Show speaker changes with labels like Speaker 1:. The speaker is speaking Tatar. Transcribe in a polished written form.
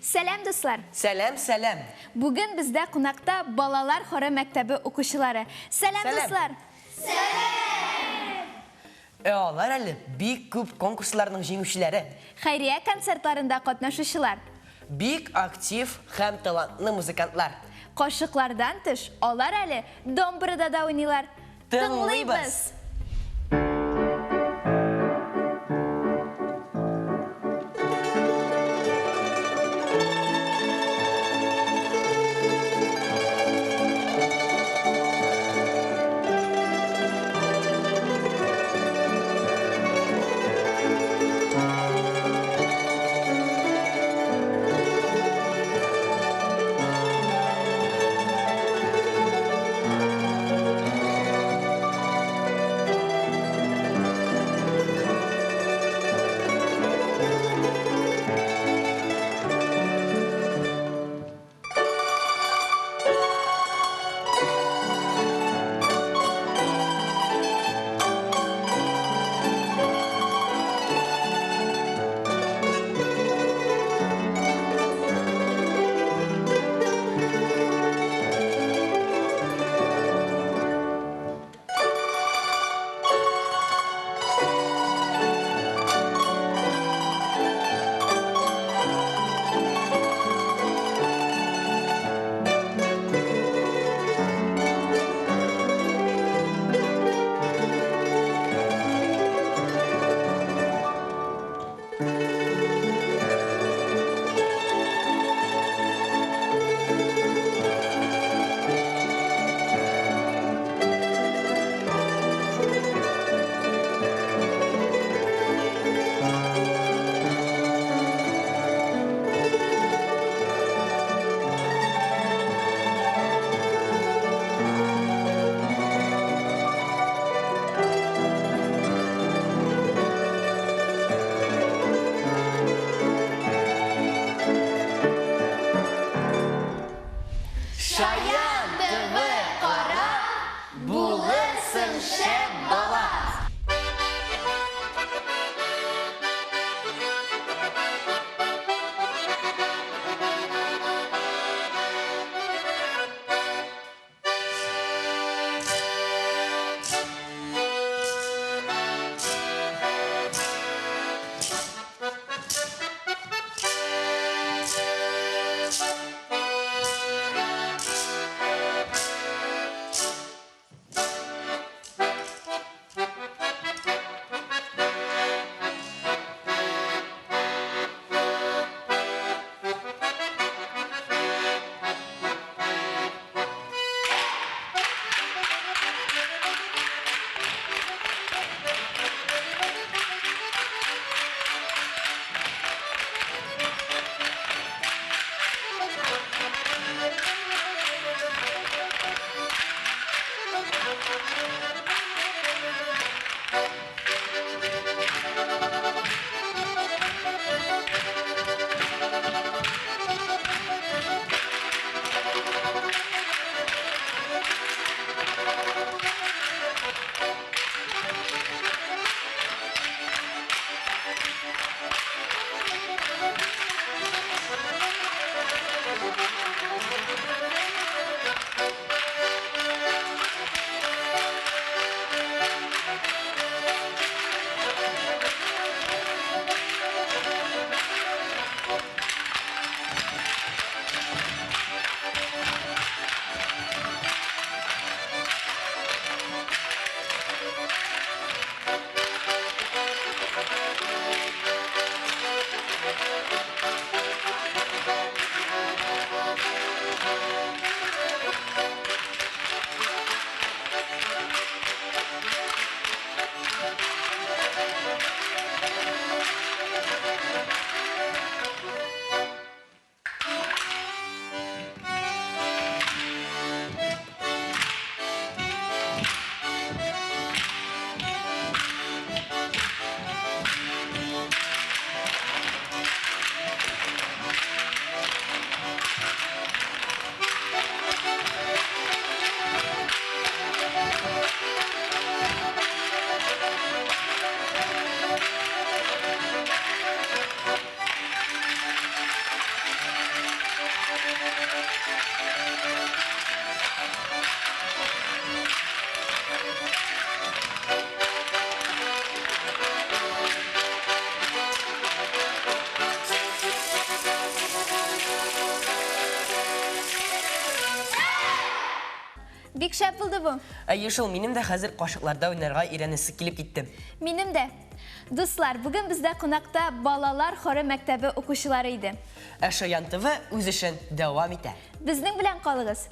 Speaker 1: Сәлам, дуслар!
Speaker 2: Сәлам, сәлам!
Speaker 1: Бүген бездә кунакта балалар хоры мәктәбе укучылары. Сәлам, дуслар!
Speaker 2: Сәлам! Ә алар әле бик күп конкурсларның җиңүчеләре.
Speaker 1: Хәйрия концертларында катнашучылар.
Speaker 2: Бик актив һәм талантлы музыкантлар.
Speaker 1: Кашыклардан тыш, алар әле домбрада да уйныйлар.
Speaker 2: Тыңлыйбыз!
Speaker 1: Бик шәп булды бу.
Speaker 2: Әйе шул, минем дә хәзер кашыкларда уйнарга өйрәнәсе килеп китте.
Speaker 1: Минем дә. Дуслар, бүген бездә кунакта балалар хоры мәктәбе укучылары иде.
Speaker 2: Ә Шаян ТВ үз эшен дәвам итә.
Speaker 1: Безнең белән калыгыз.